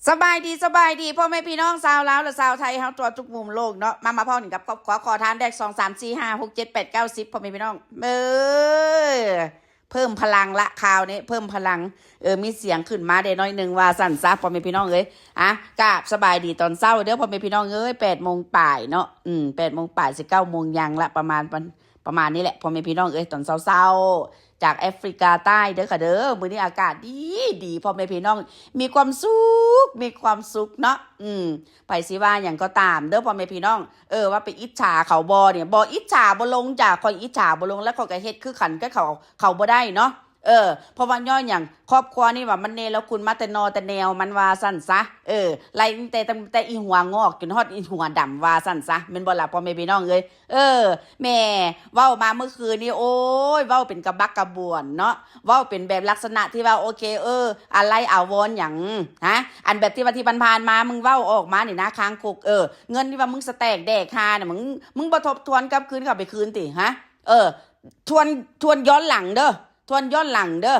ສະບາຍດີ ສະບາຍດີ ພໍ່ແມ່ພີ່ນ້ອງຊາວລາວ ແລະ ຊາວໄທເຮົາທົ່ວທຸກມຸມໂລກເນາະ. ມາ ມາພ້ອມກັບຄອບຄົວ ຂໍທານແດກ ສອງ ສາມ ສີ່ ຫ້າ ຫົກ ເຈັດ ແປດ ເກົ້າ ສິບ ພໍ່ແມ່ພີ່ນ້ອງເອີຍ. ເພີ່ມພະລັງລະ ຄາວນີ້ເພີ່ມພະລັງ ເອີ ມີສຽງຂຶ້ນມາໄດ້ໜ້ອຍໜຶ່ງວ່າຊັ້ນຊະ ພໍ່ແມ່ພີ່ນ້ອງເອີຍ. ອາ ກາບສະບາຍດີຕອນເຊົ້າເດີ ພໍ່ແມ່ພີ່ນ້ອງເອີຍ. ແປດໂມງປາຍເນາະ ອືມ ແປດໂມງປາຍ ຊິເກົ້າໂມງຍັງລະ ປະມານ ປະມານນີ້ແຫຼະ ພໍ່ແມ່ພີ່ນ້ອງເອີຍ. ຕອນເຊົ້າໆ ຈາກແອຟຣິກາໃຕ້ເດີຄ່ະເດີ. ມື້ນີ້ອາກາດດີໆ ພໍ່ແມ່ພີ່ນ້ອງ ມີຄວາມສຸກ ມີຄວາມສຸກເນາະ. ອືມ ໃຜຊິວ່າຫຍັງກໍຕາມເດີ ພໍ່ແມ່ພີ່ນ້ອງ. ເອີ ວ່າໄປອິດສາເຂົາບໍ່ນີ້ ບໍ່ອິດສາບໍ່ລົງຈ້າ. ຂ້ອຍອິດສາບໍ່ລົງ ແລ້ວຂ້ອຍກໍເຮັດຄືກັນກັບເຂົາ ເຂົາບໍ່ໄດ້ເນາະ. ເອີ ເພາະວ່າຍ້ອນຫຍັງ ຄອບຄົວນີ້ວ່າມັນເນລະຄຸນມາແຕ່ໜໍ່ແຕ່ແນວມັນວ່າຊັ້ນຊະ. ເອີ ໄລ່ຕັ້ງແຕ່ ຕັ້ງແຕ່ອີຫົວງອກຈົນຮອດອີຫົວດຳວ່າຊັ້ນຊະ ແມ່ນບໍ່ລະ ພໍ່ແມ່ພີ່ນ້ອງເອີຍ. ເອີ ແມ່ເວົ້າມາມື້ຄືນນີ້ ໂອ້ຍ ເວົ້າເປັນກະບັກກະບວນເນາະ ເວົ້າເປັນແບບລັກສະນະທີ່ວ່າ ໂອເຄ ເອີ ອາໄລອາວອນຫຍັງ ຮະ ອັນແບບທີ່ວ່າທີ່ຜ່ານໆມາ ມຶງເວົ້າອອກມານີ້ນະ ຄາງຄົກ ເອີ ເງິນທີ່ວ່າມຶງສະແຕກແດກຫານະ ມຶງ ມຶງບໍ່ທົບທວນກັບຄືນເຂົ້າໄປຄືນຕິ ຮະ. ເອີ ທວນ ທວນຍ້ອນຫຼັງເດີ ທວນຍ້ອນຫຼັງເດີ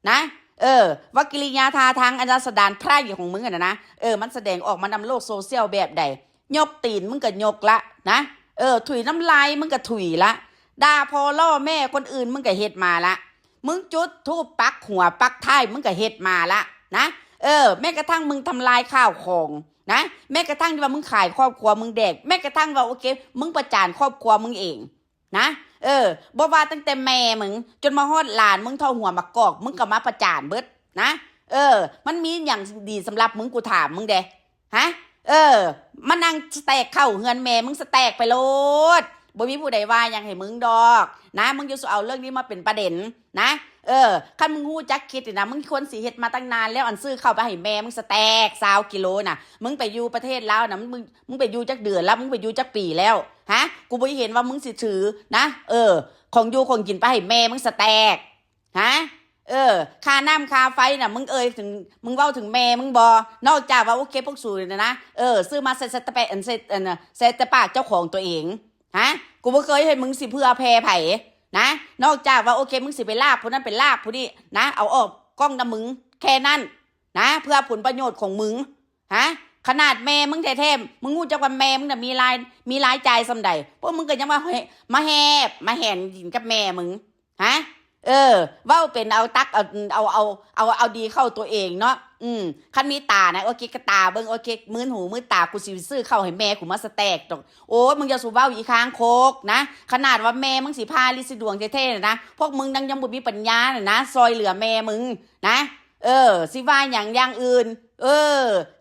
ນະ. ເອີ ວ່າກິລິຍາທ່າທາງອັນໜ້າສະດານໄພຣຂອງມຶງຫັ້ນນະ ເອີ ມັນສະແດງອອກມານຳໂລກໂຊຊຽວແບບໃດ? ຍົກຕີນມຶງກໍຍົກລະນະ ເອີ ຖຸຍນ້ຳລາຍມຶງກໍຖຸຍລະ ດ່າພໍ່ລໍ້ແມ່ຄົນອື່ນມຶງກໍເຮັດມາລະ ມຶງຈຸດທູບປັກຫົວປັກທ້າຍມຶງກໍເຮັດມາລະນະ. ເອີ ແມ້ກະທັ້ງມຶງທຳລາຍຂ້າວຂອງນະ ແມ້ກະທັ້ງທີ່ວ່າມຶງຂາຍຄອບຄົວມຶງແດກ ແມ້ກະທັ້ງວ່າ ໂອເຄ ມຶງປະຈານຄອບຄົວມຶງເອງ ນະ. ເອີ ບໍ່ວ່າຕັ້ງແຕ່ແມ່ມຶງ ຈົນມາຮອດຫຼານມຶງເທົ່າຫົວໝາກກອກ ມຶງກໍມາປະຈານເບິດນະ. ເອີ ມັນມີຫຍັງດີສຳລັບມຶງ ກູຖາມມຶງແດ່ ຮະ? ເອີ ມານັ່ງສະແຕກເຂົ້າເຮືອນແມ່ມຶງ ສະແຕກໄປໂລດ ບໍ່ມີຜູ້ໃດວ່າຫຍັງໃຫ້ມຶງດອກນະ. ມຶງຢ່າສູ່ເອົາເລື່ອງນີ້ມາເປັນປະເດັນນະ. ເອີ ຄັນມຶງຮູ້ຈັກຄິດນີ້ນະ ມຶງຄວນຊິເຮັດມາຕັ້ງນານແລ້ວ ອັນຊື້ເຂົ້າໄປໃຫ້ແມ່ມຶງສະແຕກຊາວກິໂລນະ. ມຶງໄປຢູ່ປະເທດລາວນະ ມຶງ ມຶງໄປຢູ່ຈັກເດືອນແລ້ວ? ມຶງໄປຢູ່ຈັກປີແລ້ວ? ຮະ ກູບໍ່ເຫັນວ່າມຶງຊິຖືນະ ເອີ ຂອງຢູ່ຂອງກິນໄປໃຫ້ແມ່ມຶງສະແຕກ ຮະ. ເອີ ຄ່ານ້ຳຄ່າໄຟນະ ມຶງເອີ່ຍເຖິງ ມຶງເວົ້າເຖິງແມ່ມຶງບໍ່? ນອກຈາກວ່າ ໂອເຄ ພວກສູນະນະ ເອີ ຊື້ມາໃສ່ ໃສ່ແຕ່ປາກ ອັນ ໃສ່ ອັນ ໃສ່ແຕ່ປາກເຈົ້າຂອງຕົວເອງ ຮະ ກູບໍ່ເຄີຍເຫັນມຶງຊິເຜື່ອແຜ່ໃຜນະ. ນອກຈາກວ່າ ໂອເຄ ມຶງຊິໄປລາກຜູ້ນັ້ນໄປລາກຜູ້ນີ້ນະ ເອົາອອກກ້ອງນຳມຶງແຄ່ນັ້ນນະ ເພື່ອຜົນປະໂຫຍດຂອງມຶງ ຮະ. ຂະໜາດແມ່ມຶງແທ້ໆ ມຶງຮູ້ຈັກວ່າແມ່ມຶງນະມີລາຍ ມີລາຍຈ່າຍສ່ຳໃດ? ພວກມຶງກໍຍັງມາ ມາແຮບມາແຫນກິນກັບແມ່ມຶງ ຮະ. ເອີ ເວົ້າເປັນເອົາຕັກ ເອົາ ເອົາ ເອົາ ເອົາ ເອົາດີເຂົ້າຕົວເອງເນາະ. ອືມ ຄັນມີຕານະ ໂອເຄ ກະຕາເບິ່ງ ໂອເຄ ມືນຫູມືນຕາ ກູຊິໄປຊື້ເຂົ້າໃຫ້ແມ່ກູມາສະແຕກດອກ. ໂອ້ຍ ມຶງຢ່າສູ່ເວົ້າອີຄາງຄົກນະ. ຂະໜາດວ່າແມ່ມຶງຊິພາລິດຊິດວງແທ້ໆນະ ພວກມຶງຍັງ ຍັງບໍ່ມີປັນຍານະ ຊ່ອຍເຫຼືອແມ່ມຶງນະ. ເອີ ຊິວ່າຫຍັງຢ່າງອື່ນ ເອີ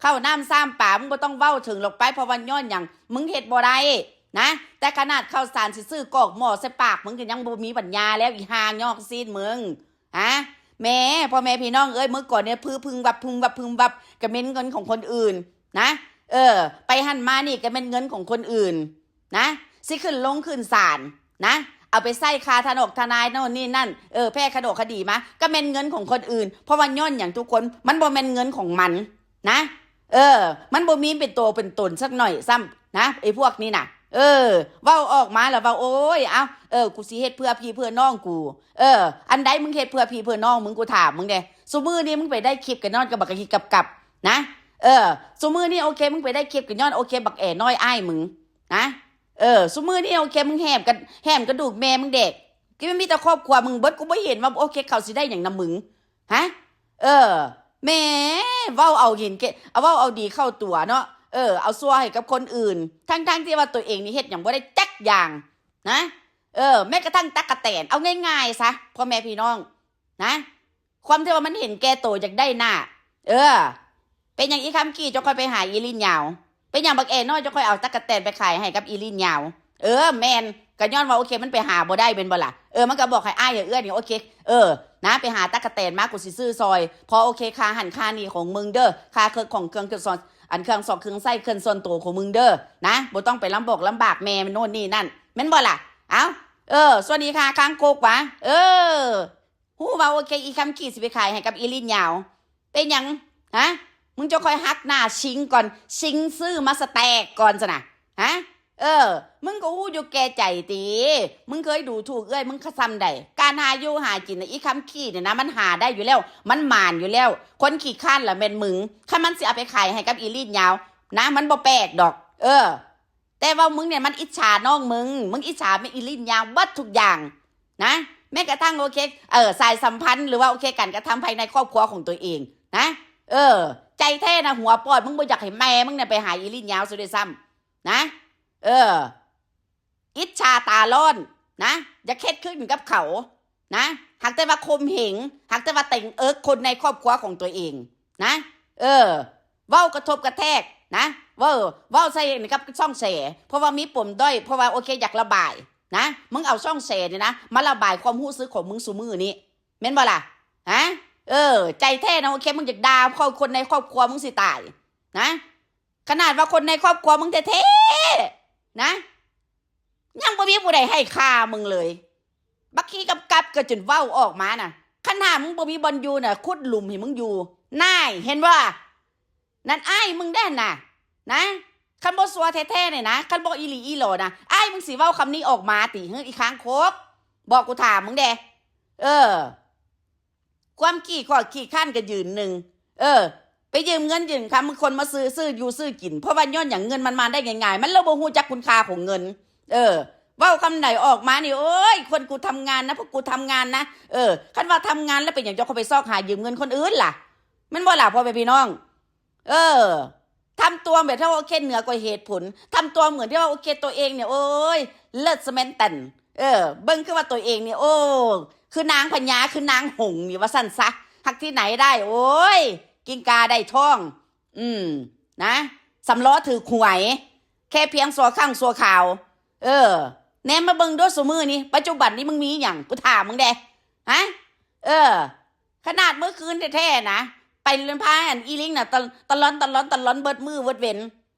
ເຂົ້ານ້ຳຊ້ຳປາ ມຶງບໍ່ຕ້ອງເວົ້າເຖິງຫຼອກໄປ ເພາະວ່າຍ້ອນຫຍັງ ມຶງເຮັດບໍ່ໄດ້ນະ. ແຕ່ຂະໜາດເຂົ້າສານຊິຊື້ກອກໝໍ້ໃສ່ປາກ ມຶງກໍຍັງບໍ່ມີປັນຍາແລ້ວ ອີຫ່າຍອກຊີ້ນມຶງ ຮະ. ແມ່ ພໍ່ແມ່ພີ່ນ້ອງເອີຍ ມື້ກ່ອນນີ້ ພຶ່ງວັບ ພຶ່ງວັບ ພຶ່ງວັບ ກໍແມ່ນເງິນຂອງຄົນອື່ນນະ. ເອີ ໄປຫັ້ນມານີ້ ກໍແມ່ນເງິນຂອງຄົນອື່ນ ນະ ຊິຂຶ້ນລົງຂຶ້ນສານນະ ເອົາໄປໃຊ້ຄ່າທະນອກທະນາຍໂນ່ນນີ້ນັ້ນ ເອີ ແພ້ຄະໂດຄະດີມາ ກໍແມ່ນເງິນຂອງຄົນອື່ນ. ເພາະວ່າຍ້ອນຫຍັງທຸກຄົນ ມັນບໍ່ແມ່ນເງິນຂອງມັນນະ. ເອີ ມັນບໍ່ມີເປັນໂຕເປັນຕົນສັກໜ້ອຍຊ້ຳນະ ໄອ້ພວກນີ້ນະ. ເອີ ເວົ້າອອກມາແລ້ວເວົ້າ ໂອ້ຍ ເອົ້າ ເອີ ກູຊິເຮັດເພື່ອພີ່ເພື່ອນ້ອງກູ. ເອີ ອັນໃດມຶງເຮັດເພື່ອພີ່ເພື່ອນ້ອງມຶງ ກູຖາມມຶງແດ່. ຊຸມື້ນີ້ມຶງໄປໄດ້ຄລິບກໍຍ້ອນກັບບັກກະຮີກັບກັບນະ. ເອີ ຊຸມື້ນີ້ ໂອເຄ ມຶງໄປໄດ້ຄລິບກໍຍ້ອນ ໂອເຄ ບັກແອນ້ອຍອ້າຍມຶງ ນະ. ເອີ ຊຸມື້ນີ້ ໂອເຄ ມຶງແຫມກັນ ແຫມກະດູກແມ່ມຶງແດກ ທີ່ມັນມີແຕ່ຄອບຄົວມຶງເບິດ. ກູບໍ່ເຫັນວ່າ ໂອເຄ ເຂົາຊິໄດ້ຫຍັງນຳມຶງ ຮະ. ເອີ ແໝ ເວົ້າເອົາເຫັນແກ່ ເອົາ ເວົ້າເອົາດີເຂົ້າຕົວເນາະ. ເອີ ເອົາຊົ່ວໃຫ້ກັບຄົນອື່ນ ທັງໆທີ່ວ່າຕົວເອງນີ້ເຮັດຫຍັງບໍ່ໄດ້ຈັກຢ່າງນະ. ເອີ ແມ້ກະທັ່ງຕັກກະແຕນ ເອົາງ່າຍໆຊະ ພໍ່ແມ່ພີ່ນ້ອງນະ. ຄວາມທີ່ວ່າມັນເຫັນແກ່ໂຕຢາກໄດ້ໜ້າ. ເອີ ເປັນຫຍັງອີຄຳກີ້ຈັ່ງຄ່ອຍໄປຫາອີລີນຍາວ? ເປັນຫຍັງບັກແອນ້ອຍຈັ່ງຄ່ອຍເອົາຕັກກະແຕນໄປຂາຍໃຫ້ກັບອີລີນຍາວ? ເອີ ແມ່ນ ກະຍ້ອນວ່າ ໂອເຄ ມັນໄປຫາບໍ່ໄດ້ແມ່ນບໍ່ລະ? ເອີ ມັນກະບອກໃຫ້ອ້າຍໃຫ້ເອື້ອຍນີ້ ໂອເຄ ເອີ ນະ ໄປຫາຕັກກະແຕນມາ ກູຊິຊື້ຊ່ອຍ ພໍໂອເຄ ຄ່າຫັ້ນຄ່ານີ້ຂອງມຶງເດີ ຄ່າເຄື່ອງຂອງເຄື່ອງ ເຄື່ອງສ່ວນ ອັນເຄື່ອງຊອກເຄື່ອງໃຊ້ ເຄື່ອງສ່ວນໂຕຂອງມຶງເດີ ນະ ບໍ່ຕ້ອງໄປລຳບອກລຳບາກແມ່ໂນ່ນນີ້ນັ້ນ ແມ່ນບໍ່ລະ? ເອົ້າ ເອີ ສ່ວນອີຄາຄາງຄົກຫວາ ເອີ ຮູ້ວ່າ ໂອເຄ ອີຄຳກີ້ຊິໄປຂາຍໃຫ້ກັບອີລີນຍາວ ເປັນຫຍັງ ຮະ? ມຶງຈະຄ່ອຍຫັກໜ້າຊິງກ່ອນ ຊິງຊື້ມາສະແຕກກ່ອນຊັ້ນນະ ຮະ? ເອີ ມຶງກໍຮູ້ຢູ່ແກ່ໃຈຕິ ມຶງເຄີຍດູຖູກເອື້ອຍມຶງຊະສ່ຳໃດ? ກ ການຫາຢູ່ຫາກິນນະ ອີຄຳຂີ້ນີ້ນະ ມັນຫາໄດ້ຢູ່ແລ້ວ ມັນໝານຢູ່ແລ້ວ. ຄົນຂີ້ຄ້ານລະແມ່ນມຶງ. ຄັນມັນຊິເອົາໄປຂາຍໃຫ້ກັບອີລີດຍາວນະ ມັນບໍ່ແປກດອກ. ເອີ ແຕ່ວ່າມຶງນີ້ມັນອິດສານ້ອງມຶງ, ມຶງອິດສາແມ່ອີລີດຍາວເບິດທຸກຢ່າງນະ. ແມ້ກະທັ່ງ ໂອເຄ ເອີ ສາຍສຳພັນ ຫຼືວ່າ ໂອເຄ ການກະທຳພາຍໃນຄອບຄົວຂອງຕົວເອງນະ. ເອີ ໃຈແທ້ນະ ຫົວປອດ ມຶງບໍ່ຢາກໃຫ້ແມ່ມຶງນະໄປຫາອີລີດຍາວຊະດ້ວຍຊ້ຳນະ. ເອີ ອິດສາຕາຮ້ອນນະ, ຢາກເຮັດຄືກັນກັບເຂົານະ, ຫາກແຕ່ວ່າຂົ່ມເຫງ, ຫາກແຕ່ວ່າເຕັງເອິກຄົນໃນຄອບຄົວຂອງຕົວເອງນະ. ເອີ ເວົ້າກະທົບກະແທກນະ, ເວົ້າ ເວົ້າໃສ່ກັບຊ່ອງແສ ເພາະວ່າມີປົມດ້ອຍ, ເພາະວ່າ ໂອເຄ ຢາກລະບາຍນະ. ມຶງເອົາຊ່ອງແສນີ້ນະ ມາລະບາຍຄວາມຮູ້ສຶກຂອງມຶງຊຸມື້ນີ້ ແມ່ນບໍ່ລະ? ຮະ? ເອີ ໃຈແທ້ນະ ໂອເຄ ມຶງຢາກດ່າຄົນໃນຄອບຄົວມຶງຊິຕາຍນະ. ຂະໜາດວ່າຄົນໃນຄອບຄົວມຶງແທ້ໆນະ ຍັງບໍ່ມີຜູ້ໃດໃຫ້ຄ່າມຶງເລີຍ. ບັກຂີ້ກັບກັບກໍຈົນເວົ້າອອກມານະ. ຄັນຫາກມຶງບໍ່ມີບ່ອນຢູ່ນະ ຂຸດຫຼຸມໃຫ້ມຶງຢູ່. ນາຍ ເຫັນບໍ່? ນັ້ນອ້າຍມຶງເດ້ຫັ້ນນະ ນະ. ຄັນບໍ່ຊົ່ວແທ້ໆນີ້ນະ, ຄັນບໍ່ອີ່ຫຼີອີ່ຫຼໍນະ, ອ້າຍມຶງຊິເວົ້າຄຳນີ້ອອກມາຕິ? ເຮີ ອີຄາງຄົກ, ບອກກູຖາມມຶງແດ່. ເອີ. ຄວາມຂີ້ຂ້ອນຂີ້ຄ້ານກໍຢືນໜຶ່ງ. ເອີ ໄປຢືມເງິນຢືມຄຳຄົນມາຊື້ ຊື້ຢູ່ຊື້ກິນ. ເພາະວ່າຍ້ອນຫຍັງ? ເງິນມັນມາໄດ້ງ່າຍໆ, ມັນເລີຍບໍ່ຮູ້ຈັກຄຸນຄ່າຂອງເງິນ. ເອີ ເວົ້າຄຳໃດອອກມານີ້ ໂອ້ຍ ຄົນກູທຳງານນະ, ພວກກູທຳງານນະ. ເອີ ຄັນວ່າທຳງານແລ້ວເປັນຫຍັງເຈົ້າຄ່ອຍໄປຊອກຫາຢືມເງິນຄົນອື່ນລະ? ແມ່ນບໍ່ລະ ພໍ່ແມ່ພີ່ນ້ອງ? ເອີ ທຳຕົວແບບທີ່ວ່າ ໂອເຄ ເໜືອກວ່າເຫດຜົນ, ທຳຕົວເໝືອນທີ່ວ່າ ໂອເຄ ຕົວເອງນີ້ ໂອ້ຍ ເລີດສະແມນຕັນ. ເອີ ເບິ່ງຄືວ່າຕົວເອງນີ້ ໂອ້ ຄືນາງພະຍາ ຄືນາງຫົງນີ້ວ່າຊັ້ນຊະ. ຮັກທີ່ໄຫນໄດ້ ໂອ້ຍ ກິນກາໄດ້ທອງ. ອືມ ນະ ສຳລໍ້ຖືກຫວຍ ແຄ່ພຽງຊົ່ວຄັ້ງຊົ່ວຄາວ. ເອີ ແນມມາເບິ່ງດູ ຊຸມື້ນີ້ ປັດຈຸບັນນີ້ ມຶງມີຫຍັງ? ກູຖາມມຶງແດ່ ຮະ? ເອີ ຂະໜາດມື້ຄືນແທ້ໆນະ ໄປພາອັນອີລິງນະ ຕະ ຕະລອນ ຕະລອນ ຕະລອນເບິດມື້ເບິດເວັນ.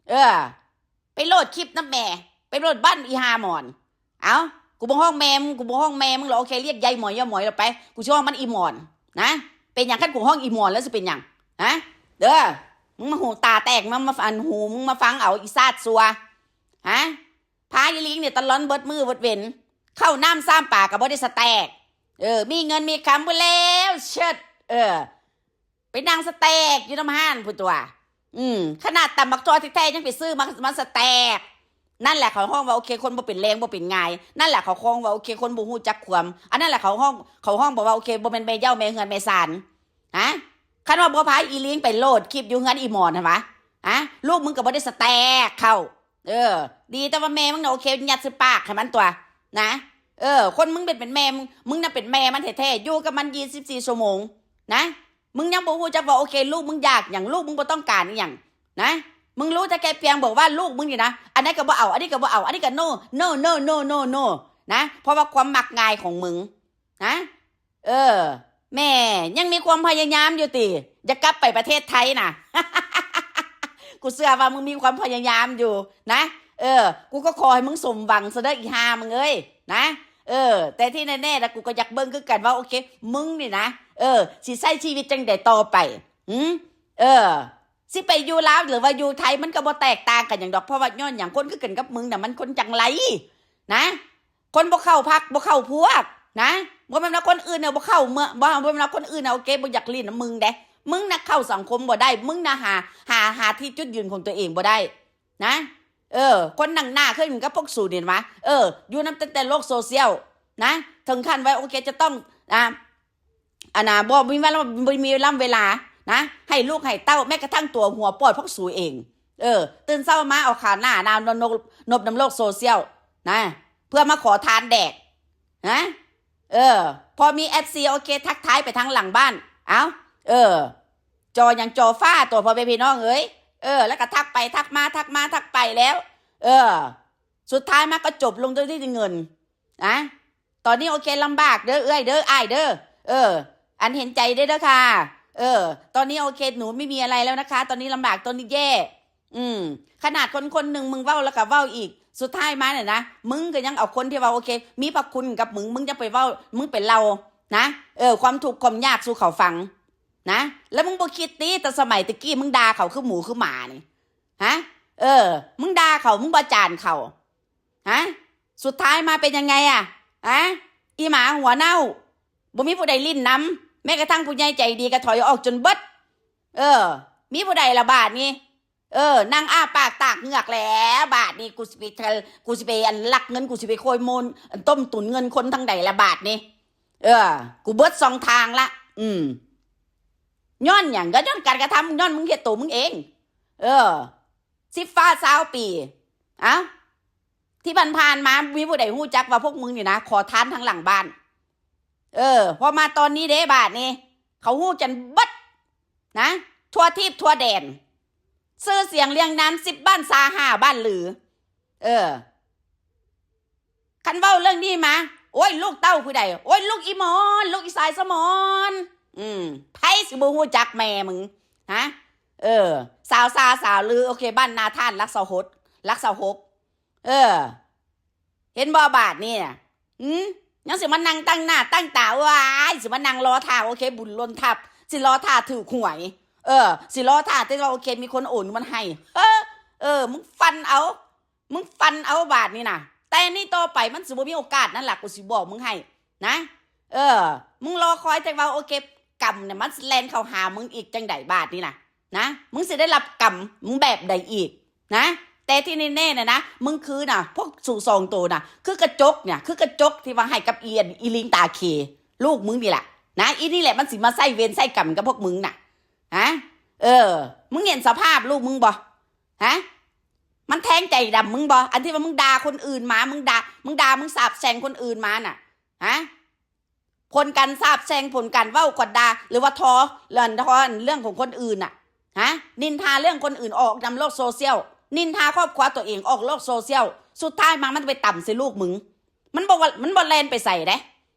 ເອີ ໄປໂຫຼດຄລິບນຳແມ່ ໄປໂຫຼດບ້ານອີ່ຫ່າໝອນ. ເອົ້າ ກູບໍ່ຮ້ອງແມ່ມຶງ ກູບໍ່ຮ້ອງແມ່ມຶງລະ ໂອເຄ ລຽກຍາຍໝອຍ ຍາຍໝອຍລະໄປ ກູຊິຮ້ອງມັນອີ່ໝອນນະ. ເປັນຫຍັງ? ຄັນກູຮ້ອງອີ່ໝອນແລ້ວຊິເປັນຫຍັງ? ຮະ? ເດີ ມຶງມາຫູຕາແຕກ ມາ ມາ ອັນຫູມຶງມາຟັງເອົາ ອີສາດຊົ່ວ ຮະ? ພາອີລິງນີ້ຕະລອນເບິດມື້ເບິດເວັນ ເຂົ້ານ້ຳຊ້ຳປາກໍບໍ່ໄດ້ສະແຕກ. ເອີ ມີເງິນມີຄຳພຸ້ນແລ້ວ ເຊີດ ເອີ ໄປນັ່ງສະແຕກຢູ່ນຳຮ້ານພຸ້ນຕົວະ. ອືມ ຂະໜາດຕຳບັກຖົ່ວແທ້ໆຍັງໄປຊື້ມາ ມາສະແຕກ. ນັ້ນແຫຼະເຂົາຮ້ອງວ່າ ໂອເຄ ຄົນບໍ່ເປັນແຮງບໍ່ເປັນງ່າຍ. ນັ້ນແຫຼະເຂົາຮ້ອງວ່າ ໂອເຄ ຄົນບໍ່ຮູ້ຈັກຄວາມ. ອັນນັ້ນແຫຼະເຂົາຮ້ອງ ເຂົາຮ້ອງບອກວ່າ ໂອເຄ ບໍ່ແມ່ນແມ່ເຍົາແມ່ເຮືອນແມ່ຊານ. ຮະ? ຄັນວ່າບໍ່ພາອີລິງໄປໂຫຼດຄລິບຢູ່ເຮືອນອີ່ໝອນຫັ້ນຫວາ? ຮະ? ລູກມຶງກໍບໍ່ໄດ້ສະແຕກເຂົ້າ. ເອີ ດີແຕ່ວ່າແມ່ມຶງນະ ໂອເຄ ຍັດໃສ່ປາກໃຫ້ມັນຕົວະ ນະ. ເອີ ຄົນມຶງເປັນ ເປັນແມ່ ມຶງນະເປັນແມ່ມັນແທ້ໆ ຢູ່ກັບມັນຊາວສີ່ຊົ່ວໂມງນະ. ມຶງຍັງບໍ່ຮູ້ຈັກວ່າ ໂອເຄ ລູກມຶງຢາກຫຍັງ ລູກມຶງບໍ່ຕ້ອງການອີ່ຫຍັງນະ. ມຶງຮູ້ແຕ່ແຄ່ພຽງບອກວ່າລູກມຶງນີ້ນະ ອັນໃດກໍບໍ່ເອົາ ອັນນີ້ກໍບໍ່ເອົາ ອັນນີ້ກໍໂນ ໂນ ໂນ ໂນ ໂນ ໂນ ນະ ເພາະວ່າຄວາມມັກງ່າຍຂອງມຶງນະ. ເອີ ແມ່ ຍັງມີຄວາມພະຍາຍາມຢູ່ຕິ? ຢາກກັບໄປປະເທດໄທນະ. ກູເຊື່ອວ່າມຶງມີຄວາມພະຍາຍາມຢູ່ນະ. ເອີ ກູກໍຂໍໃຫ້ມຶງສົມຫວັງຊະເດີ ອີ່ຫ່າມຶງເອີຍນະ. ເອີ ແຕ່ທີ່ແນ່ໆລະ ກູກໍຢາກເບິ່ງຄືກັນວ່າ ໂອເຄ ມຶງນີ້ນະ ເອີ ຊິໃຊ້ຊີວິດຈັ່ງໃດຕໍ່ໄປ? ຫື? ເອີ ຊິໄປຢູ່ລາວ ຫຼືວ່າຢູ່ໄທ ມັນກໍບໍ່ແຕກຕ່າງກັນຫຍັງດອກ. ເພາະວ່າຍ້ອນຫຍັງ? ຄົນຄືກັນກັບມຶງນະ ມັນຄົນຈັ່ງໃດນະ. ຄົນບໍ່ເຂົ້າພັກ ບໍ່ເຂົ້າພວກນະ. ບໍ່ແມ່ນວ່າຄົນອື່ນນະບໍ່ເຂົ້າເມືອງ ບໍ່ ບໍ່ແມ່ນວ່າຄົນອື່ນນະ ໂອເຄ ບໍ່ຢາກຫຼິ້ນນຳມຶງເດ້. ມຶງນະເຂົ້າສັງຄົມບໍ່ໄດ້ ມຶງນະຫາ ຫາ ຫາທີ່ຈຸດຢືນຂອງຕົວເອງບໍ່ໄດ້ນະ. ເອີ ຄົນນັ່ງໜ້າຄືກັນກັບພວກສູນີ້ຫວາ? ເອີ ຢູ່ນຳຕັ້ງແຕ່ໂລກໂຊຊຽວນະ ເຖິງຂັ້ນວ່າ ໂອເຄ ຈະຕ້ອງ ອ່າ ອັນນ່າ ບໍ່ມີເວລາ ບໍ່ມີເວລາ ເວລານະ ໃຫ້ລູກໃຫ້ເຕົ້າ ແມ້ກະທັ່ງຕົວຫົວປອດພວກສູເອງ. ເອີ ຕື່ນເຊົ້າມາເອົາຂາໜ້ານາ ນົບ ນົບນຳໂລກໂຊຊຽວນະ ເພື່ອມາຂໍທານແດກນະ. ເອີ ພໍມີເອັຟຊີ ໂອເຄ ທັກທາຍໄປທາງຫຼັງບ້ານ. ເອົ້າ ເອີ ຈໍຫຍັງຈໍຟ້າຕົວະ ພໍ່ແມ່ພີ່ນ້ອງເອີຍ. ເອີ ແລ້ວກໍທັກໄປທັກມາ ທັກມາທັກໄປແລ້ວ ເອີ ສຸດທ້າຍມາກໍຈົບລົງດ້ວຍທີ່ເງິນນະ. ຕອນນີ້ໂອເຄ ລຳບາກເດີເອື້ອຍເດີ ອ້າຍເດີ ເອີ ອັນເຫັນໃຈເດີ ເດີຄ່ະ. ເອີ ຕອນນີ້ໂອເຄ ໜູໄມ່ມີອະໄລແລ້ວນະຄະ ຕອນນີ້ລຳບາກ ຕອນນີ້ແຍ່. ອືມ ຂະໜາດຄົນຄົນໜຶ່ງ ມຶງເວົ້າແລ້ວກໍເວົ້າອີກ ສຸດທ້າຍມານີ້ນະ ມຶງກໍຍັງເອົາຄົນທີ່ວ່າ ໂອເຄ ມີພະຄຸນກັບມຶງ ມຶງຈະໄປເວົ້າ ມຶງໄປເລົ່ານະ ເອີ ຄວາມທຸກຄວາມຍາກສູ່ເຂົາຟັງນະ. ແລ້ວມຶງບໍ່ຄິດຕິ ແຕ່ສະໄໝແຕ່ກີ້ມຶງດ່າເຂົາຄືໝູຄືໝານີ້ ຮະ? ເອີ ມຶງດ່າເຂົາ ມຶງປະຈານເຂົາ ຮະ? ສຸດທ້າຍມາເປັນຍັງໄງອະ ຮະ? ອີ່ໝາຫົວເນົ່າ ບໍ່ມີຜູ້ໃດຫຼິ້ນນຳ, ແມ້ກະທັ່ງຜູ້ໃຫຍ່ໃຈດີກໍຖອຍອອກຈົນເບິດ. ເອີ ມີຜູ້ໃດລະບາດນີ້? ເອີ ນັ່ງອ້າປາກຕາກເຫງືອກແຫຼະ ບາດນີ້ ກູຊິໄປ ກູຊິໄປ ອັນ ລັກເງິນ, ກູຊິໄປໂກຍມູນ ອັນ ຕົ້ມຕຸນເງິນຄົນທາງໃດລະບາດນີ້? ເອີ ກູເບິດຊ່ອງທາງລະ. ອືມ ຍ້ອນຫຍັງ? ກໍຍ້ອນການກະທຳ, ຍ້ອນມຶງເຮັດໂຕມຶງເອງ. ເອີ ສິບຟ້າຊາວປີ. ເອົ້າ ທີ່ຜ່ານໆມາ ມີຜູ້ໃດຮູ້ຈັກວ່າພວກມຶງນີ້ນະ ຂໍທານທາງຫຼັງບ້ານ? ເອີ ພໍມາຕອນນີ້ເດ້ ບາດນີ້ ເຂົາຮູ້ກັນເບິດນະ ທົ່ວທີບທົ່ວແດນ. ຊື່ສຽງລຽງນາມ ສິບບ້ານຊາຫ້າບ້ານຫຼື. ເອີ ຄັນເວົ້າເລື່ອງນີ້ມາ ໂອ້ຍ ລູກເຕົ້າຜູ້ໃດ? ໂອ້ຍ ລູກອີ່ໝອນ ລູກອີ່ສາຍສະໝອນ. ອືມ ໃຜຊິບໍ່ຮູ້ຈັກແມ່ມຶງ? ຮະ? ເອີ ສາວຊາ ສາວລື ໂອເຄ ບ້ານນາທາດ ຫຼັກຊາວຫົກ ຫຼັກຊາວຫົກ. ເອີ ເຫັນບໍ່ບາດນີ້ນະ? ຫື ຍັງຊິມານັ່ງຕັ້ງໜ້າຕັ້ງຕາ ວ້າຍ ຊິມານັ່ງລໍຖ້າ ໂອເຄ ບຸນຫຼົ່ນທັບ ຊິລໍຖ້າຖືກຫວຍ. ເອີ ຊິລໍຖ້າແຕ່ວ່າ ໂອເຄ ມີຄົນໂອນເງິນໃຫ້. ເອີ ເອີ ມຶງຟັນເອົາ ມຶງຟັນເອົາບາດນີ້ນະ. ແຕ່ນີ້ຕໍ່ໄປມັນຊິບໍ່ມີໂອກາດນັ້ນລະ ກູຊິບອກມຶງໃຫ້ນະ. ເອີ ມຶງລໍຄອຍແຕ່ວ່າ ໂອເຄ ກຳນະ ມັນຊິແລ່ນເຂົ້າຫາມຶງອີກຈັ່ງໃດບາດນີ້ນະ? ນະ ມຶງຊິໄດ້ຮັບກຳມຶງແບບໃດອີກນະ? ແຕ່ທີ່ແນ່ໆນະ ນະ ມຶງຄືນະ ພວກສູສອງໂຕນະ ຄືກະຈົກນະ ຄືກະຈົກທີ່ວ່າໃຫ້ກັບອີ ອີລິງຕາເຄ ລູກມຶງນີ້ແຫຼະນະ. ອີນີ້ແຫຼະມັນຊິມາໃຊ້ເວນໃຊ້ກຳກັບພວກມຶງນະ. ຮະ? ເອີ ມຶງເຫັນສະພາບລູກມຶງບໍ່? ຮະ? ມັນແທງໃຈດຳມຶງບໍ່? ອັນທີ່ວ່າມຶງດ່າຄົນອື່ນມາ ມຶງດ່າ ມຶງດ່າ ມຶງສາບແຊ່ງຄົນອື່ນມານະ ຮະ? ຜົນການສາບແຊ່ງ ຜົນການເວົ້າກວດດ່າ ຫຼືວ່າທໍ ເລື່ອງທໍເລື່ອງຂອງຄົນອື່ນນະ ຮະ? ນິນທາເລື່ອງຄົນອື່ນອອກນຳໂລກໂຊຊຽວ ນິນທາຄອບຄົວຕົວເອງອອກໂລກໂຊຊຽວ ສຸດທ້າຍມາມັນໄປຕຳໃສ່ລູກມຶງ. ມັນບໍ່ວ່າ ມັນບໍ່ແລ່ນໄປໃສເດ້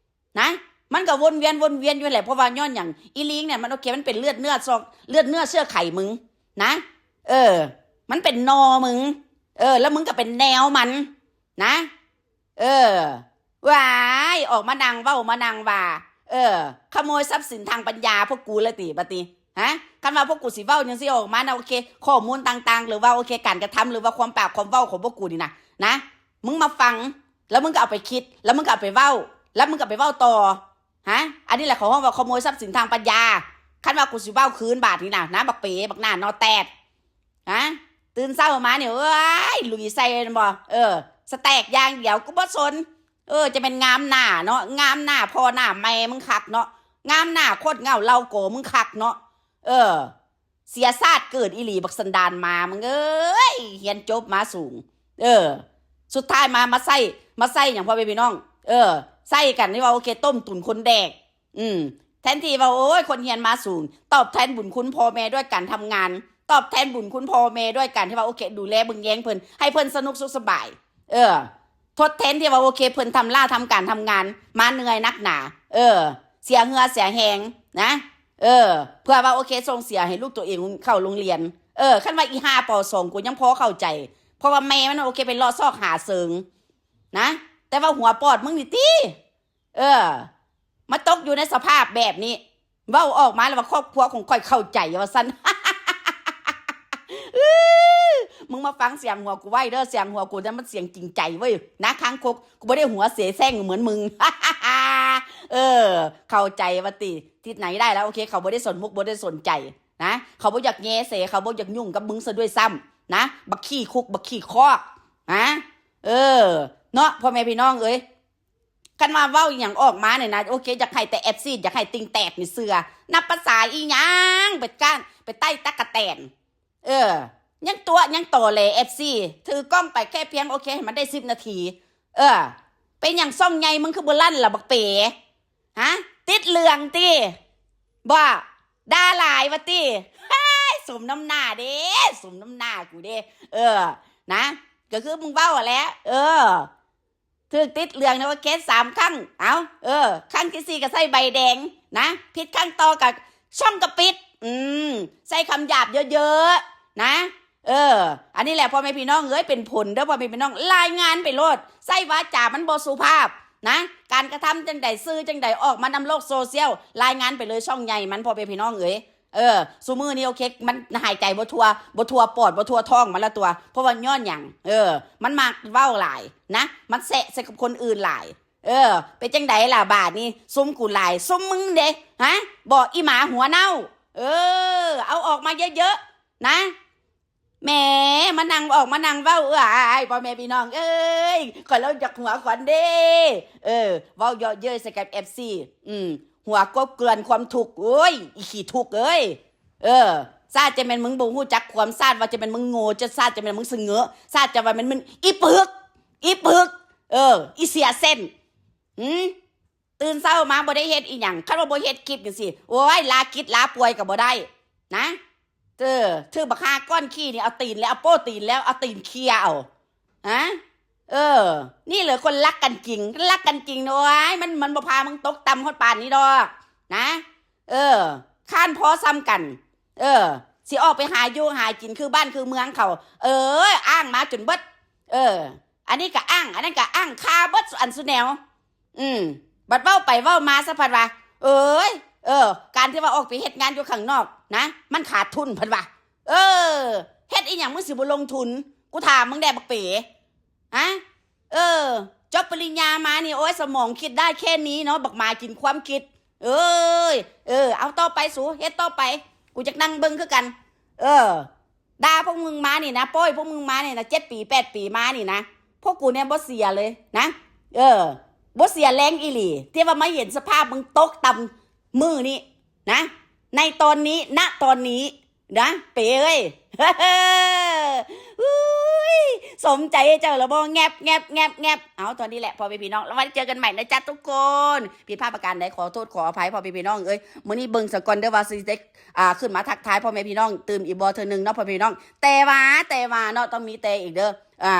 ນະ ມັນກໍວົນວຽນ ວົນວຽນຢູ່ແຫຼະ. ເພາະວ່າຍ້ອນຫຍັງ? ອີລິງເນຍ ມັນ ໂອເຄ ມັນເປັນເລືອດເນື້ອຊອກ ເລືອດເນື້ອເຊື້ອໄຂມຶງນະ. ເອີ ມັນເປັນໜໍ່ມຶງ ເອີ ແລ້ວມຶງກໍເປັນແນວມັນນະ. ເອີ ວ້າຍ ອອກມານັ່ງເວົ້າມານັ່ງວ່າ ເອີ ຂະໂມຍຊັບສິນທາງປັນຍາພວກກູລະຕິບາດນີ້ ຮະ? ຄັນວ່າພວກກູຊິເວົ້າຈັ່ງຊີ້ອອກມານະ ໂອເຄ ຂໍ້ມູນຕ່າງໆ ຫຼືວ່າ ໂອເຄ ການກະທຳ ຫຼືວ່າຄວາມປາກຄວາມເວົ້າຂອງພວກກູນີ້ນະ ນະ ມຶງມາຟັງ ແລ້ວມຶງກໍເອົາໄປຄິດ ແລ້ວມຶງກໍເອົາໄປເວົ້າ ແລ້ວມຶງກໍໄປເວົ້າຕໍ່ ຮະ? ອັນນີ້ແຫຼະເຂົາຮ້ອງວ່າຂະໂມຍຊັບສິນທາງປັນຍາ. ຄັນວ່າກູຊິເວົ້າຄືນບາດນີ້ນະ ນະ ບັກເປ ບັກໜ້າໜໍ່ແຕດ ຮະ? ຕື່ນເຊົ້າມານີ້ ເອີຍ ລຸຍໃສ່ແມ່ນບໍ່? ເອີ ສະແຕັກຢ່າງດຽວ ກູບໍ່ສົນ. ເອີ ຈະແມ່ນງາມໜ້າເນາະ ງາມໜ້າພໍ່ໜ້າແມ່ມຶງຄັກເນາະ ງາມໜ້າໂຄດເຫງົ້າເຫຼົ່າໂກມຶງຄັກເນາະ. ເອີ ເສຍຊາດເກີດອີ່ຫຼີ ບັກສັນດານໝາມຶງເອີຍ ຮຽນຈົບມາສູງ ເອີ ສຸດທ້າຍມາ ມາໃຊ້ ມາໃຊ້ຫຍັງ ພໍ່ແມ່ພີ່ນ້ອງ? ເອີ ໃຊ້ກັນທີ່ວ່າ ໂອເຄ ຕົ້ມຕຸນຄົນແດກ. ອືມ ແທນທີ່ວ່າ ໂອ້ຍ ຄົນຮຽນມາສູງ ຕອບແທນບຸນຄຸນພໍ່ແມ່ດ້ວຍການທຳງານ ຕອບແທນບຸນຄຸນພໍ່ແມ່ດ້ວຍການທີ່ວ່າ ໂອເຄ ດູແລເບິ່ງແຍງເພິ່ນ ໃຫ້ເພິ່ນສະໜຸກສຸກສະບາຍ ເອີ ທົດແທນທີ່ວ່າ ໂອເຄ ເພິ່ນທຳລ້າທຳການທຳງານມາເໜື່ອຍໜັກໜາ ເອີ ເສຍເຫື່ອເສຍແຮງນະ ເອີ ເພື່ອວ່າ ໂອເຄ ສົ່ງເສຍໃຫ້ລູກຕົວເອງເຂົ້າໂຮງຮຽນ. ເອີ ຄັນວ່າອີ່ຫ້າ ປໍສອງ ກູຍັງພໍເຂົ້າໃຈ ເພາະວ່າແມ່ມັນ ໂອເຄ ໄປເລາະຊອກຫາເສີງນະ ແຕ່ວ່າຫົວປອດມຶງນີ້ຕິ ເອີ ມາຕົກຢູ່ໃນສະພາບແບບນີ້ ເວົ້າອອກມາແລ້ວວ່າ ຄອບຄົວຂອງຂ້ອຍເຂົ້າໃຈວ່າຊັ້ນ. ມຶງມາຟັງສຽງຫົວກູໄວ້ເດີ ສຽງຫົວກູນັ້ນມັນສຽງຈິງໃຈເວີຍ ນາຄາງຄົກ ກູບໍ່ໄດ້ຫົວເສແສ້ງເໝືອນມຶງ. ເອີ ເຂົ້າໃຈວ່າຕິ ທິດໄນໄດ້ແລ້ວ ໂອເຄ ເຂົາບໍ່ໄດ້ສົນມຸກ ບໍ່ໄດ້ສົນໃຈນະ ເຂົາບໍ່ຢາກແຍແສ ເຂົາບໍ່ຢາກຫຍຸ້ງກັບມຶງຊະດ້ວຍຊ້ຳນະ ບັກຂີ້ຄຸກ ບັກຂີ້ຄອກນະ. ເອີ ເນາະ ພໍ່ແມ່ພີ່ນ້ອງເອີຍ ຄັນວ່າເວົ້າອີ່ຫຍັງອອກມານີ້ນະ ໂອເຄ ຢາກໃຫ້ແຕ່ເອັຟຊີ ຢາກໃຫ້ຕິ່ງແຕກນີ້ເຊື່ອ ນັບພາສາອີ່ຫຍັງ ໄປກ້ານ ໄປໄຕ້ຕັກກະແຕນ ເອີ ຍັງຕົວະ ຍັງຕໍແຫຼເອັຟຊີ ຖືກ້ອງໄປແຄ່ພຽງ ໂອເຄ ໃຫ້ມັນໄດ້ສິບນາທີ ເອີ ເປັນຫຍັງຊ່ອງໃຫຍ່ມຶງຄືບໍ່ລັ່ນລະບັກເປ ຮະ? ຕິດເລື່ອງຕິ ບໍ່ ດ່າຫຼາຍວ່າຕິ ເຮີ້ຍ ສົມນ້ຳໜ້າເດ້ ສົມນ້ຳໜ້າກູເດ້ ເອີ ນະ ກໍຄືມຶງເວົ້າຫັ້ນແຫຼະ ເອີ ຖືກຕິດເລື່ອງນະ ວ່າເຄສສາມຄັ້ງ ເອົ້າ ເອີ ຄັ້ງທີສີ່ກໍໃສ່ໃບແດງນະ ຜິດຄັ້ງຕໍ່ກໍຊ່ອງກໍປິດ ອືມ ໃຊ້ຄຳຫຍາບເຍີະໆ ນະ ເອີ ອັນນີ້ແຫຼະ ພໍ່ແມ່ພີ່ນ້ອງເອີຍ ເປັນຜົນເດີພໍ່ແມ່ພີ່ນ້ອງ ລາຍງານໄປໂລດ ໃຊ້ວາຈາມັນບໍ່ສຸພາບນະ ການກະທຳຈັ່ງໃດ ສື່ຈັ່ງໃດ ອອກມານຳໂລກໂຊຊຽວ ລາຍງານໄປເລີຍຊ່ອງໃຫຍ່ມັນ ພໍ່ແມ່ພີ່ນ້ອງເອີຍ. ເອີ ຊຸມື້ນີ້ໂອເຄ ມັນຫາຍໃຈບໍ່ທົ່ວ ບໍ່ທົ່ວປອດ ບໍ່ທົ່ວທ້ອງມັນລະຕົວະ ເພາະວ່າຍ້ອນຫຍັງ? ເອີ ມັນມັກເວົ້າຫຼາຍນະ ມັນແຊະໃສ່ກັບຄົນອື່ນຫຼາຍ ເອີ ເປັນຈັ່ງໃດລະບາດນີ້? ຊຸມກູຫຼາຍ ຊຸມມຶງເດ ຮະ? ບໍ່ ອີໝາຫົວເນົ່າ ເອີ ເອົາອອກມາເຍີະໆ ນະ. ແໝ ມານັ່ງອອກມານັ່ງເວົ້າ ເອີຍ ພໍ່ແມ່ພີ່ນ້ອງເອີຍ ຂ້ອຍລາວຢາກຫົວຂວັນເດ້ ເອີ ເວົ້າເຍາະເຍີ້ຍໃສ່ກັບເອັຟຊີ ອືມ ຫົວກົບເກື່ອນຄວາມທຸກ ໂອ້ຍ ອີຂີ້ທຸກເອີຍ ເອີ ຊາດຈະແມ່ນມຶງບໍ່ຮູ້ຈັກຄວາມ ຊາດວ່າຈະແມ່ນມຶງໂງ່ ຊາດຈະແມ່ນມຶງສະເຫງີ ຊາດຈະວ່າແມ່ນມຶງອີປຶກ ອີປຶກ ເອີ ອີເສຍເສັ້ນ ຫື ຕື່ນເຊົ້າມາບໍ່ໄດ້ເຮັດອີ່ຫຍັງ ຄັນວ່າບໍ່ເຮັດຄລິບຈັ່ງຊີ້ ໂອ້ຍ ລາກິດລາປ່ວຍກໍບໍ່ໄດ້ນະ ເອີ ຖືບັກຫ່າກ້ອນຂີ້ນີ້ ເອົາຕີນແລ້ວ ເອົາໂປ້ຕີນແລ້ວ ເອົາຕີນເຄຍເອົາ ຮະ ເອີ ນີ້ເລີຍຄົນຮັກກັນຈິງ ຮັກກັນຈິງ ໂອ້ຍ ມັນ ມັນບໍ່ພາມຶງຕົກຕ່ຳຮອດປານນີ້ດອກນະ ເອີ ຄ້ານພໍສ່ຳກັນ ເອີ ຊິອອກໄປຫາຢູ່ຫາກິນຄືບ້ານຄືເມືອງເຂົາ ເອີ ອ້າງມາຈົນເບິດ ເອີ ອັນນີ້ກໍອ້າງ ອັນນັ້ນກໍອ້າງ ຄາເບິດສຸອັນສຸແນວ ອືມ ບັດເວົ້າໄປເວົ້າມາສະພັດວ່າ ເອີຍ ເອີ ການທີ່ວ່າອອກໄປເຮັດງານຢູ່ຂ້າງນອກນະ ມັນຂາດທຶນ ເພິ່ນວ່າ ເອີ ເຮັດອີ່ຫຍັງມຶງຊິບໍ່ລົງທຶນ ກູຖາມມຶງແດ່ບັກເປ ຮະ ເອີ ຈົບປະລິນຍາມານີ້ ໂອ້ຍ ສະໝອງຄິດໄດ້ແຄ່ນີ້ເນາະ ບັກໝາກິນຄວາມຄິດ ເອີຍ ເອີ ເອົາຕໍ່ໄປ ສູເຮັດຕໍ່ໄປ ກູຢາກນັ່ງເບິ່ງຄືກັນ ເອີ ດ່າພວກມຶງມານີ້ນະ ປ່ອຍພວກມຶງມານີ້ນະ ເຈັດປີແປດປີມານີ້ນະ ພວກກູແນວບໍ່ເສຍເລີຍນະ ເອີ ບໍ່ເສຍແຮງອີ່ຫຼີ ທີ່ວ່າມາເຫັນສະພາບມຶງຕົກຕ່ຳມື້ນີ້ນະ ໃນຕອນນີ້ ນະຕອນນີ້ນະ ເປເອີຍ ອຸ້ຍ ສົມໃຈເຈົ້າລະບໍ່ ແງບ ແງບ ແງບ ແງບ ເອົາ ເທົ່ານີ້ແຫຼະ ພໍ່ແມ່ພີ່ນ້ອງ ແລ້ວໄວ້ເຈີກັນໃໝ່ນະຈ໊ະທຸກຄົນ ຜິດພາດປະການໃດ ຂໍໂທດຂໍອະໄພ ພໍ່ແມ່ພີ່ນ້ອງເອີຍ ມື້ນີ້ເບິ່ງສະກ່ອນເດີວ່າຊິໄດ້ ອ່າ ຂຶ້ນມາທັກທາຍພໍ່ແມ່ພີ່ນ້ອງຕື່ມອີກບໍ່ເທື່ອໜຶ່ງເນາະ ພໍ່ແມ່ພີ່ນ້ອງ ແຕ່ວ່າ ແຕ່ວ່າເນາະ ຕ້ອງມີແຕ່ອີກເດີ ອ່າ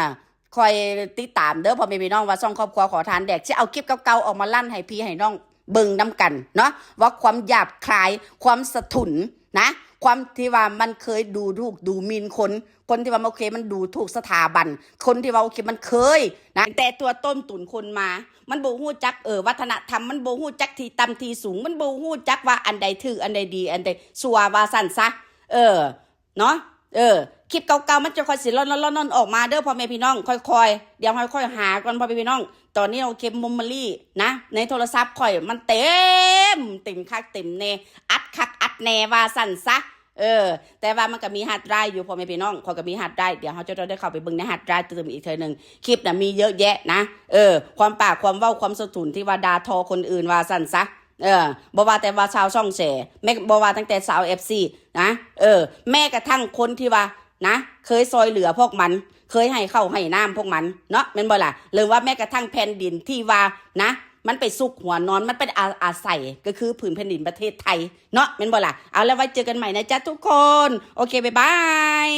ຄອຍຕິດຕາມເດີພໍ່ແມ່ພີ່ນ້ອງ ວ່າຊ່ອງຄອບຄົວຂໍທານແດກ ຊິເອົາຄລິບເກົ່າໆອອກມາລັ່ນໃຫ້ພີ່ໃຫ້ນ້ອງເບິ່ງນຳກັນເນາະ ວ່າຄວາມຫຍາບຄາຍ ຄວາມສະທຸນນະ ຄວາມທີ່ວ່າມັນເຄີຍດູຖູກດູໝິ່ນຄົນ ຄົນທີ່ວ່າ ໂອເຄ ມັນດູຖູກສະຖາບັນ ຄົນທີ່ວ່າ ໂອເຄ ມັນເຄີຍນະ ແຕ່ຕົວຕົ້ນຕຸນຄົນມາ ມັນບໍ່ຮູ້ຈັກ ເອີ ວັດທະນະທຳ ມັນບໍ່ຮູ້ຈັກທີ່ຕ່ຳທີ່ສູງ ມັນບໍ່ຮູ້ຈັກວ່າອັນໃດຖືກ ອັນໃດດີ ອັນໃດຊົ່ວ ວ່າຊັ້ນຊະ ເອີ ເນາະ ເອີ ຄລິບເກົ່າໆ ມັນຈະຄ່ອຍຊິລ່ອນໆ ອອກມາເດີພໍ່ແມ່ພີ່ນ້ອງ ຄ່ອຍໆ ດຽວຄ່ອຍໆຫາກ່ອນພໍ່ແມ່ພີ່ນ້ອງ ຕອນນີ້ ໂອເຄ ເມມໂມຣີນະ ໃນໂທລະສັບຂ້ອຍມັນເຕັມ ເຕັມຄັກເຕັມແນ່ ອັດຄັກອັດແນ່ ວ່າຊັ້ນຊະ ເອີ ແຕ່ວ່າມັນກໍມີຮາດໄດຣຟ໌ຢູ່ພໍ່ແມ່ພີ່ນ້ອງ ຂ້ອຍກໍມີຮາດໄດຣຟ໌ ດຽວເຮົາຈະໄດ້ເຂົ້າໄປເບິ່ງໃນຮາດໄດຣຟ໌ຕື່ມອີກເທື່ອໜຶ່ງ ຄລິບນະມີເຍອະແຍະນະ ເອີ ຄວາມປາກຄວາມເວົ້າ ຄວາມສະທຸນທີ່ວ່າດ່າທໍ້ຄົນອື່ນ ວ່າຊັ້ນຊະ ເອີ ບໍ່ວ່າແຕ່ວ່າຊາວຊ່ອງແຊ ແມ່ນ ບໍ່ວ່າຕັ້ງແຕ່ຊາວເອັຟຊີນະ ເອີ ແມ້ກະທັ່ງຄົນທີ່ວ່ານະ ເຄີຍຊ່ອຍເຫຼືອພວກມັນ ເຄີຍໃຫ້ເຂົ້າໃຫ້ນ້ຳພວກມັນເນາະ ແມ່ນບໍ່ລະ? ຫຼືວ່າແມ້ກະທັ່ງແຜ່ນດິນທີ່ວ່ານະ ມັນໄປຊຸກຫົວນອນ ມັນໄປອາ ອາໄສ ກໍຄືຜືນແຜ່ນດິນປະເທດໄທເນາະ ແມ່ນບໍ່ລະ? ເອົາ ແລ້ວໄວ້ເຈີກັນໃໝ່ນະຈ໊ະທຸກຄົນ ໂອເຄ ບາຍບາຍ.